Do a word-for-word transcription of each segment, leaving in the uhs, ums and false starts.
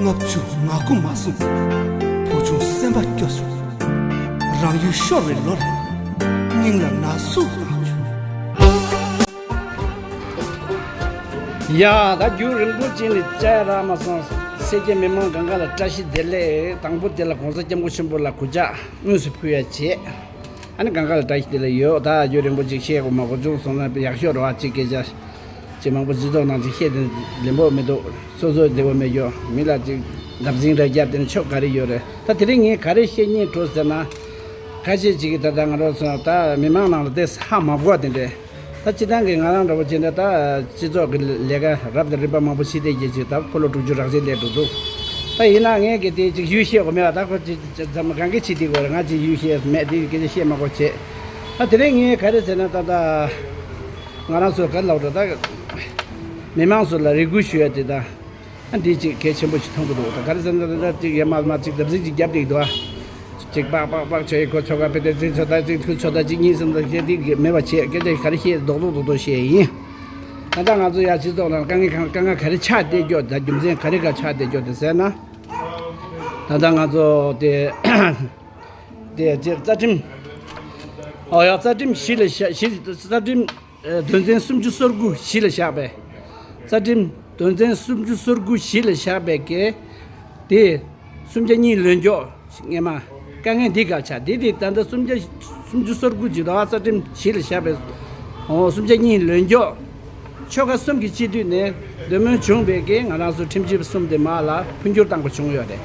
ལྔ་བཅུ་ང་དགུ་མ་སོང་། བུ་ཆུང་སེམས་པ་སྐྱོ་བྱུང་། རང་ཡུལ་ཤོར་བའི་ལོ་རེད། སྙིང་ལ་ན་ཟུག་ལངས་བྱུང་། ཡ། ད་རྒྱུན་རིང་པོ་ཅིག་ནས་བཅར་རག་མ་སོང་། སེར་སྐྱ་མི་མང་གང་ག་ལ་བཀྲ་ཤིས་བདེ་ལེགས། དང་པོ་དེ་ལ་གོང་ས་སྐྱབས་མགོན་ཆེན་པོ་ལ་གུས་ཕྱག་དངོས་སུ་ཕུལ་ཡ་བྱས། ཨ་ནི་གང་ག་ལ་བཀྲ་ཤིས་བདེ་ལེགས་ཡོད། ད་རྒྱུན་རིང་པོ་ཅིག་བཤད་དགོས་མ་དགོས་བྱུང་སོང་ན་ཡག་ཤོས་རེད་བ། ཅིག་སྐད་ཆ་ཅིག་མང་པོ་སྤྱི་ཚོགས་ནང་ཅིག་བཤད་དེ་ལེན་པོ་མི་འདུག་སོ་སོའི་བདེ་བོ་མེད་རྒྱུ། མི་ལ་ཅིག་འདབ་འཛིང་རེ་བརྒྱབ་དེ་ནི་ཆོ་ག་རེ་ཡོད་རེད། ད་དེ་རིང་ངས་ག་རེ་བཤད་སྙིང་བྲོ་ཟེར་ན། ཁ་ཤས་ཅིག་གིས་ད་ལྟ་ང་རང་ཚོ་ད་མི་མང་ནང་ལ་དེ་ཧ་མ་གོ་བ་དེ་འདྲས། ད་སྤྱི་བཏང་གི་ང་རང་འདྲ་བོ་བྱས་ན་ད་སྤྱི་ཚོགས་ཀྱི་ལས་ཀ་རབ་དང་རིམ་པ་མང་པོ་བྱེད་བསྡད་ཀྱི་ཅིག་ད་ཕོ་ལོ་དྲུག་ཅུ་རག་ཅིག་སླེབས་འགྲོ་འདུག་ད་ཡིན་ན་ངས་གི་དེ་ཅིག་ཡུལ་ཤེས་དགོས་མེད་པ། ད་ཁོ་ཅིག་ཅིག་ཙམ་གང་གི་བྱེད་དེ་དགོས་རེད། ང་ཅིག་ཡུལ་ཤེས་མེད། དེ་སྐད་ཆ་བཤད་མ་དགོས་བྱས། ད་དེ་རིང་ངས་ག་རེ་ཟེར་ན་ད་ད་ང་རང་ཚོ་ག་ལབ་རེད། ད་མི་མང་ཚོ་ལ་རེ་སྐུལ་ཞུ་ཡ་དེ་ད། ཨ་འདི་ཅིག་གལ་ཆེན་པོ་ཞིག་མཐོང་གི་འདུག་ད་ག་རེ་ཟེར་ན་ད་ཅིག་ཡ་མ་མ་ཅིག་འདབ་འཛིང་ཅིག་རྒྱབ་བསྡད་ཀྱི་འདུག་ཨ་ཅིག་པག་པག་པག་བྱས་ཁོ་ཆོ་ག་པེ་ཏེ་ཅིག་ཆོ་ད་ཅིག་ཁོ་ཆོ་ད་ཅིག་གཉིས་གསུམ་ད་བཤད་དེ་མེད་པ་བྱས། སྐད་ཆ་ག་རེ་བཤད་རྡོག་རྡོག་རྡོག་རྡོག་བཤད་ཡིན། ད་ལྟ་ང་ཚོ་ཡ་སྤྱི་ཚོགས་ནང་དཀའ་ངལ་གང་དཀའ་ངལ་ག་རེ་ཆགས་བསྡད་ཀྱོག་ད་རྒྱུ་མཚན་ག་རེ་ག་ཆགས་བསྡད་ཀྱོག་དེ་ཟེར་ན། ད་ལྟ་ང་ཚོ་དེ་དེ་ཅིག་རྩ་ཁྲིམས། ཨོ་ཡ་རྩ་ཁྲིམས་གཞི་ལ་བཞག་གཞི་རྩ་ཁྲིམས། ཨ་དོན་ཚན་སུམ་ཅུ་སོ་དགུ་གཞི་ལ་བཞག་པའི། རྩ་ཁྲིམས་དོན་ཚན་སུམ་ཅུ་སོ་དགུ་གཞི་ལ་བཞག་པའི་གི། དེ་སུམ་ཆ་གཉིས་ལོན་འཇོག་སྔས་མ། དཀའ་ངལ་འདི་ག་ཆགས་འདི་དེ་ད་ལྟ་སུམ་ཆ་སུམ་ཅུ་སོ་དགུ་གི་ད་རྩ་ཁྲིམས་གཞི་ལ་བཞག་པའི། འོ་སུམ་ཆ་གཉིས་ལོན་འཇོག་ཆོལ་ཁ་གསུམ་གྱི་སྤྱི་འཐུས་ནས་འདེམས་ཐོན་བྱུང་བའི་གི་ང་རང་ཚོ་ཁྲིམས་ཞིབ་གསུམ་དེ་མ་ལ་འཕོ་འགྱུར་བཏང་དགོས་བྱུང་ཡོད་རེད།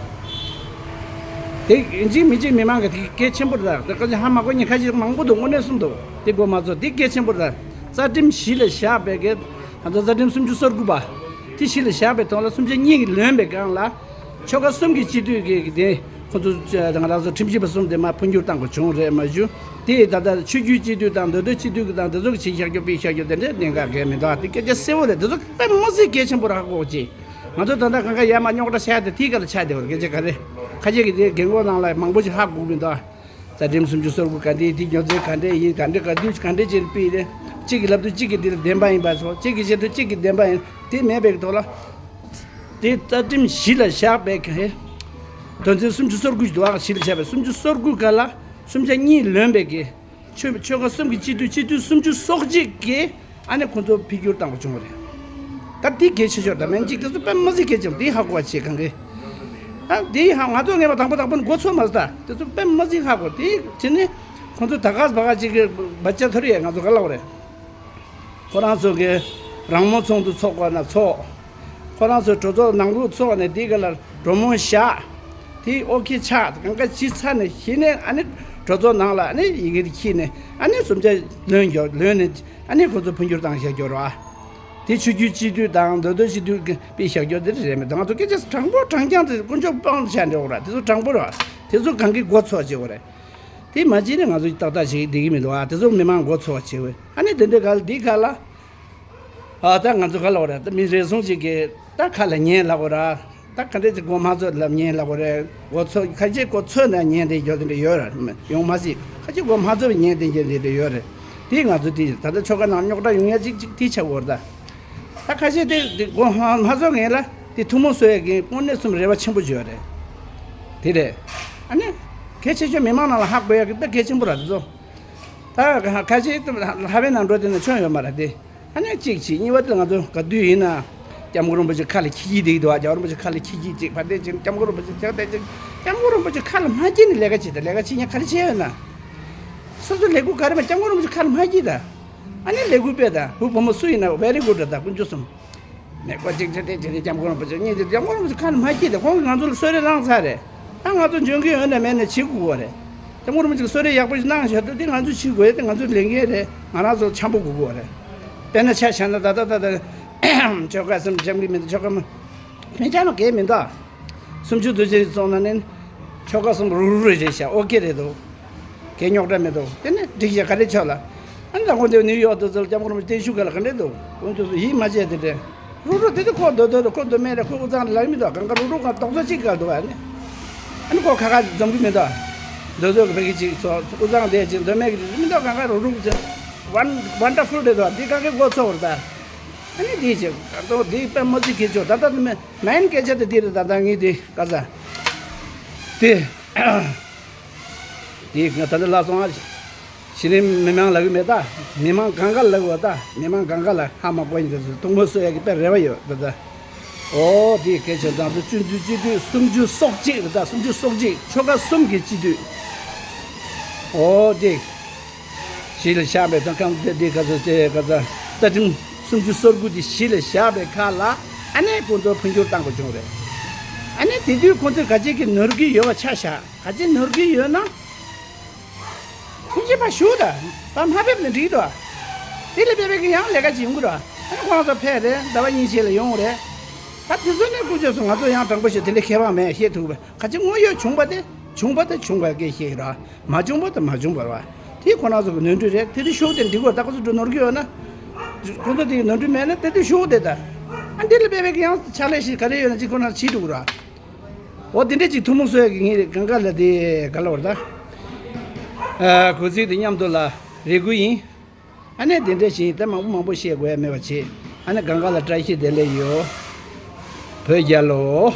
དེ་ཡིན་གཅིག་མིན་གཅིག་མི་མང་གི་དེ་གལ་ཆེན་པོ་རེད། དེ་ཁ་ཅིག་ཧ་མ་གོ་མཁན་ཁ་ཅིག་མང་པོ་འདུག་དངོས་གནས་གསུངས་འདུག་དེ་དགོས་མ་ཚོར་དེ་གལ་ཆེན་པོ་རེད། རྩ་ཁྲིམས་གཞི་ལ་བཞག་པའི་གི་ང་ཚོ་རྩ་ཁྲིམས་སུམ་ཅུ་སོ་དགུ་པ་དེ་གཞི་ལ་བཞག་པའི་ཐོག་ལ་སུམ་ཆ་གཉིས་ཀྱིས་ལོན་པའི་སྒང་ལ་ཆོལ་ཁ་གསུམ་གྱི་སྤྱི་འཐུས་ཀྱི་དེ་ཁོ་ཚོ་ང་རང་ཚོ་ཁྲིམས་ཞིབ་པ་གསུམ་དེ་མ་འཕོ་འགྱུར་བཏང་དགོས་བྱུང་རེད་མ་གཞི། དེ་ད་ལྟ་ཆོས་བརྒྱུད་སྤྱི་འཐུས་དང་མདོ་སྟོད་སྤྱི་འཐུས་ཀྱི་དང་དེ་ཚོ་གི་བྱེད་བཞག་རྒྱུ་སྤེལ་བཞག་རྒྱུ་དེ་འདྲའི་གནད་འགག་གལ་མི་འདུག་དེ་སྐད་ཆ་གསལ་བོ་རེད། དེ་ཚོ་དཔེ་མི་སྲིད་གལ་ཆེན་པོ་རེད། ཧ་གོ་ཅིག་ང་ཚོ་ད་ལྟ་གང་ག་ཡར་མར་རྙོག་དྲ་བཤད་དེ་དེའི་སྐད་ལ་ཆགས་བསྡད་པ་རེད། སྐད་ཆ་ག་རེ། ཁ་ཤས་ཀྱིས་དེ་རྒན་གོག་ནང་ལ་མང་པོ་ཞིག་ཧ་གོ་མི་འདུག་རྩ་ཁྲིམས་སུམ་ཅུ་སོ་དགུ་ག་འདྲ་ཡིན། དེ་རྒྱུ་མཚན་ག་འདྲ་ཡིན། ག་འདྲ་ག་དུས་ག་འདྲ་བྱས་ནས་སྤེལ་རེད། གཅིག་གིས་ལབ་དུས་གཅིག་གིས་དེ་ལ་བདེན་པ་ཡིན་པ་སོགས། གཅིག་གིས་བཤད་དུས་གཅིག་གིས་བདེན་པ་ཡིན། དེ་མེད་པའི་ཐོག་ལ། དེ་རྩ་ཁྲིམས་གཞི་ལ་བཞག་པའི་གི་དོན་ཚན་སུམ་ཅུ་སོ་དགུ་ཞིག་འདུག་ཨ། གཞི་ལ་བཞག་པའི་སུམ་ཅུ་སོ་དགུ་ག་ལ་སུམ་ཆ་གཉིས་ལོན་པའི་གི་ཆོལ་ཆོལ་ཁ་གསུམ་གྱི་སྤྱི་འཐུས་སྤྱི་འཐུས་སུམ་ཅུ་སོ་གཅིག་གིས་ཨ་ནི་ཁོང་ཚོ་འཕོ་འགྱུར་བཏང་དགོས་བྱུང་བ་རེད། ད་དེ་གལ་ཆེ་ཤོས་རེད། མན་གཅིག་དེ་ཚོ་དཔེ་མི་སྲིད་གལ་ཆེན་པོ་དེ་ཧ་གོ་བ་བྱེད་གང་གི། ད་དེ་ཧ་ང་ཚོ་ངེས་པ་དང་པོ་དང་པོ་ནས་མགོ་ཚོས་མ་ཟ། ད་དེ་ཚོ་དཔེ་མི་སྲིད་ཧ་གོ་དེ་བྱས་ནས་ཁོང་ཚོ་ད་ག་བ་ག་ཅིག་གི་བ་ཅ་ཐོར་ཡས་ང་ཚོ་ག་ལབ་རེད། ཁོ་རང་ཚོ་གི་རང་མོས་ཚོགས་འདུ་ཚོགས་དགོས་ན་ཚོགས། ཁོ་རང་ཚོའི་གྲོས་ཚོགས་ནང་ལོགས་ཚོགས་ནས་དེ་ག་ལ་གྲོས་མོལ་བཞག་དེ་ཨོ་ཁེ་ཆགས་གང་ག་བྱས་ཚར་ནས་གཞི་ནས་ཨ་ནི་གྲོས་ཚོགས་ནང་ལ་ཨ་ནི་ཡི་གེ་དེ་ཁྱེར་ནས་ཨ་ནི་སུམ་ཆ་ལོན་རྒྱུ་ལོན་ནས་ཨ་ནི་ཁོ་ཚོ་འཕོ་འགྱུར་བཏང་བཞག་རྒྱུ་རེད་བ། དེ་ཆོས་བརྒྱུད་སྤྱི་འཐུས་དང་མདོ་སྟོད་སྤྱི་འཐུས་ཀྱི་དཔེ་བཞག་རྒྱུ་དེ་རེད་མེད་དང་། ང་ཚོ་སྐད་ཆ་དྲང་པོ་དྲང་རྐྱང་དེ་དཀོན་མཆོག་དཔང་དུ་བྱས་འདྲ་བོ་ར། དེ་ཚོ་དྲང་པོ་ར། དེ་ཚོ་གང་གི་མགོ་ཚོས་བྱེད་དགོས་རེད། དེ་མ་བྱས་ནས་ང་ཚོ་ཏག་ཏག་ཞིག་བསྡད་ཀྱི་མི་འདུག་ཨ། དེ་ཚོ་མི་མང་མགོ་ཚོས་བྱེད་དགོས། ཨ་ནི་དེ་འདྲའི་ག་ལ་འདི་ག་ལ། ཨ་ད་ང་ཚོ་ག་ལ་བ་ར། ད་མི་རེ་ཟུང་ཅིག་གིས་ད་ཁ་ལ་ཉན་ལབ་དགོས་ར། ད་ག་འདྲ་ཅིག་མགོ་མ་ཚོས་ལབ་ཉན་ལབ་དགོས་རེད། མགོ་ཚོས་ཁ་ཤས་མགོ་ཚོས་ན་ཉན་དེ་ཡོད་དེ་འདྲ་ཡོད་ར། ཡོང་མ་སྲིད། ཁ་ཤས་མགོ་མ་ཚོས་ཉན་དེ་ཉན་དེ་འདྲ་ཡོད་རེད། དེ་ང་ཚོ་དེ་ད་ལྟ་ཆོལ་ཁ་ནང་རྙོག་དྲ་ཡོང་ཡ་ཅིག་ཅིག་དེ་ཆགས་དགོས་ར། ད་ད་ཁ་ཤས་དེ་དེ་མགོ་མ་མ་ཚོས་ངེས་ལ་དེ་ཐུན་མོང་བཟོ་ཡ་གི་དངོས་གནས་སུམ་རེ་བ་ཆེན་པོ་ཅིག་ཡོད་རེད། དེ་རེད། ཨ་ནི་གལ་ཆེ་ཤོས་མི་མང་ནང་ལ་ཧ་གོ་ཡ་གི་དཔེ་གལ་ཆེན་པོ་ར། དེ་ཚོ་ད་ཁ་ཤས་ལྷ་བའི་ནང་འགྲོ་དེ་ན་ཆོན་ཡོད་མ་རེད་དེ། ཨ་ནི་གཅིག་བྱས། གཉིས་པ་དེ་ང་ཚོ་ག་དུས་ཡིན་ན་སྐྱབས་མགོན་རིན་པོ་ཆེ་ཁ་ལ་འཁྱེར་གྱི་བསྡད་ཀྱི་འདུག་ཨ། སྐྱབས་མགོན་རིན་པོ་ཆེ་ཁ་ལ་འཁྱེར་གྱི་ཅིག་ཕར་བསྡད་ཅིག་སྐྱབས་མགོན་རིན་པོ་ཆེ་ཐེག་བསྡད་ཅིག་སྐྱབས་མགོན་རིན་པོ་ཆེ་ཁ་ལ་མ་འཁྱེར་ནས་ལས་ཀ་བྱེད་ད། ལས་ཀ་བྱེད་མཁན་ག་རེ་བྱས་ཡོད་ན། སོ་སོ་ལས་འགུལ་ག་རེ་མ་སྐྱབས་མགོན་རིན་པོ་ཆེ་ཁ་ལ་མ་འཁྱེར་ད། ཨ་ནི་ལས་འགུལ་སྤེལ་ད། བུ་བུ་མོ་སུ་ཡིན་ན་very good རེད་ད། དཀོན་མཆོག་གསུམ། མེད་པ་གཅིག་བྱས་ཏེ་བྱས་ཏེ་སྐྱབས་མགོན་རིན་པོ་ཆེ་གཉིས་ཏེ་སྐྱབས་མགོན་རིན་པོ་ཆེ་ཁ་ནས་མ་སྐྱིད་དེ་ཁོང་གིས་ང་ཚོ་ལ་གསོལ་རས་བླངས་ཚར་རེད། ད་ང་ཚོ་འཇོན་གི་ཡོད་ན་མེད་ན་བྱེད་དགོས་པ་རེད། སྐྱབས་མགོན་རིན་པོ་ཆེ་གསོལ་རས་ཡག་པོ་ཞིག་གནང་བཞག་འདུག་དེ་ང་ཚོ་བྱེད་དགོས་ཡ་དེ་ང་ཚོའི་ལས་འགན་རེད། ང་རང་ཚོ་འཆམ་པོ་དགོས་ཀྱི་ཡོད་རེད། དཔེར་ན་ཆ་བཞག་ན་ད་ད་ད་ད་ཆོལ་ཁ་གསུམ་འཆམ་གི་མི་འདུག་ཆོལ་ཁ་མ་ཕན་ཆ་མ་གས་མི་འདུག་སུམ་ཅུ་དུ་ཅན་སོང་ན་ནི་ཆོལ་ཁ་གསུམ་རུག་རུག་རེད་བྱས་བཞག་ཨོ་ཀེ་རེད་འདུག་གའི་རྙོག་དྲ་མི་འདུག་དེ་ནི་འགྲིག་བྱས་ག་རེ་ཆོག་ལ། ཨ་ནི་ད་དགོང་དེ་ནིའུ་ཡོག་དུ་ཚུར་སྐྱབས་མགོན་རིན་པོ་ཆེ་བརྟན་བཞུགས་སྒང་ལ་ག་འདྲས་འདུག་དཀོན་མཆོག་གསུམ་ཡིད་མ་ཆེས་དེ་འདྲས། རུག་རུག་དེ་དུས་ཁོ་མདོ་སྟོད་ལ་ཁོ་མདོ་སྨད་ལ་ཁོ་དབུས་གཙང་ལ་ལབ་མི་འདུག་གང་ག་རུག་རུག་གང་རྡོག་རྩ་གཅིག་ག་འདུག་ཨ་ནི། ཨ་ནི་ཁོ་ཁ་ཁ་འཛོམས་གི་མི་འདུག་མདོ་སྟོད་ཀྱི་ཕ་གི་གཅིག་ཚོ་དབུས་གཙང་དེ་གཅིག་མདོ་སྨད་ཀྱི་དེ་མི་འདུག་གང་ག་རུག་རུག་ཚོ་ཝན་ཝན་ཌར་ཕུལ་རེད་འདུག་འདི་གང་གི་མགོ་ཚོས་པ་རེད་ད། ཨ་ནི་དེ་བྱས་ད་དེ་དཔེ་མ་ཚིག་གི་ཆོག་ད་ལྟ་མེན་མེན་སྐད་ཆ་དེ་དེ་རེད། ད་ལྟ་ངས་དེ་ག་ས་དེ། དེ་ང་ད་ལྟ་ལ་སོང་ཨ། གཞི་རིམ་མི་མང་ལབ་གི་མེད་ད། མི་མང་གང་ག་ལབ་དགོས་ད། མི་མང་གང་ག་ལ་ཧ་མ་གོ་ཡིན་ད་ཐུགས་སྨོན་གསོ་ཡ་གི་དཔེ་རེ་བ་ཡོད་ད་ད། ཨོ་དེ་སྐད་ཆ་དང་དུ་བཅུ་བཅུ་བཅུ་བཅུ་སུམ་ཅུ་སོ་གཅིག་རེད་ད། སུམ་ཅུ་སོ་གཅིག་ཆོལ་ཁ་གསུམ་གྱི་སྤྱི་འཐུས། ཨོ་དེ། གཞི་ལ་བཞག་པའི་ཐོག་ཁམས་དེ་དེ་ག་ཚོད་ཅེས་ག་ཚ་རྩ་ཁྲིམས་སུམ་ཅུ་སོ་དགུ་དེ་གཞི་ལ་བཞག་པའི་ཁ་ལ་ཨ་ནེ་ཁོང་ཚོ་འཕོ་འགྱུར་བཏང་དགོས་བྱུང་རེད། ཨ་ནེ་དེ་དུས་ཁོང་ཚོས་ག་ཅིག་གི་ནོར་གྱི་ཡོད་པ་ཆ་བཞག་ག་ཅིག་ནོར་གྱི་ཡོད་ན། ཐུགས་རྗེ་ཕར་ཞུ་ད། ད་མ་ཕེབས་ན་འགྲིག་འདུག་དེ་ལས་ཕེབས་པའི་གི་ཡང་ལས་ཀ་ཅིག་ཡོང་གི་རེད། ཨ་ནི་ཁོ་རང་ཚོ་ཕེབས་རེད། ཟླ་བ་གཉིས་ཤིག་ལ་ཡོང་རེད། ད་དེ་ཚོ་ནས་སྐུ་ཚབ་ཚོ་ང་ཚོ་ཡང་དྲང་པོ་བཤད་དེ་ལས་ཁྱད་པར་མེད་བཤད་ཐུབ་པ་ག་ཅི་དངོས་ཡོད་བྱུང་པ་དེ་བྱུང་པ་དེ་བྱུང་བ་སྐད་བཤད་ཀྱི་རེད། མ་བྱུང་བ་དེ་མ་བྱུང་བ་རེད། དེ་ཁོ་རང་ཚོ་གི་ནོར་འཁྲུལ་རེད། དེ་དུས་ཤོག་དེ་འགྲིག་གོ་ད་ཁོ་ཚོ་འགྲོ་ནོར་གི་ཡོད་ན། ཁོ་ཚོ་དེ་གི་ནོར་འཁྲུལ་མེད་ན་དེ་དུས་ཤོག་དེ་ད། ཨ་འདི་ལས་སྤེལ་བའི་གི་ཡང་ཕྱག་ལས་ཤིག་ག་རེ་ཡོད་ན་ཅིག་ཁོ་རང་བྱེད་འགྲོ་གི་རེད། འོ་དེ་འདྲ་ཅིག་ཐུགས་སྨོན་གསོ་ཡ་གི་ངེད་གང་ག་ལ་དེ་ག་ལ་བར་ད། ཨ་གུས་བརྩི་དེ་མཉམ་དུ་ལ་རེ་སྐུལ་ཡིན། ཨ་ནེ་དེ་འདྲ་ཞིག་ད་མང་པོ་མང་པོ་བཤད་དགོས་ཡ་མེད་པ་བྱེད། ཨ་ནེ་གང་ག་ལ་བཀྲ་ཤིས་བདེ་ལེགས་ཡོད། བོད་རྒྱལ་ལོ།